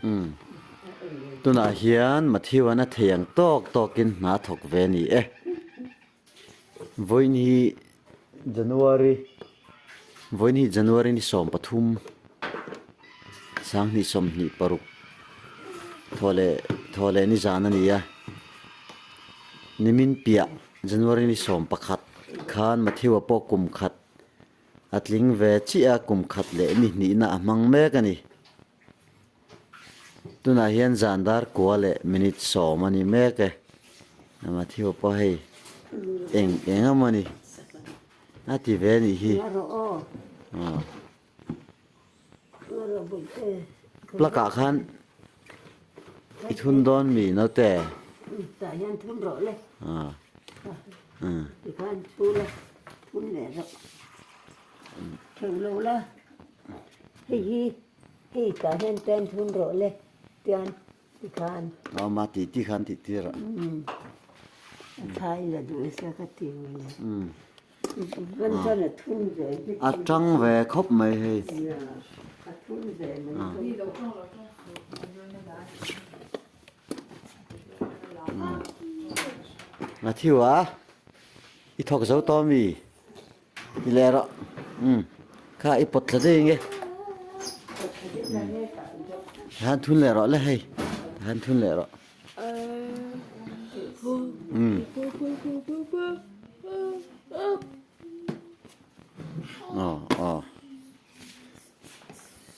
Umm. Tunah hian Matthew-a'n a thei ang tawk tawkin hna thawk ve a ni e. Vawiin hi January Vawiin hi January ni 13 2026 thaw leh thaw leh ni zan a ni a. Nimin piah January ni 11 khan Matthew-a pawh kum khat a tling ve chiah a, kum khat leh ni hnihna a hmang mek a ni. Tunah hian zan dar kua leh minute 10 a ni mek e. Matthew pawh hei eng eng emaw ni a ti ve a nih hi. Plug ah khan i thun dawn mi naute? Hei tah hian pen thun rawh le tian tikhan. Aw ma tih tih khan tih tir a. A thai la duh sia ka ti ru le. Van chuan a thun ve bik. A tang ve khawp mai hei. A thun ve mai. A thiu a i thawk zo tawh mi. I leh rawh. Umm. Kha i pawt thla daih nge. Han thun leh rawh le hei. Han thun leh rawh. Umm. Aw aw.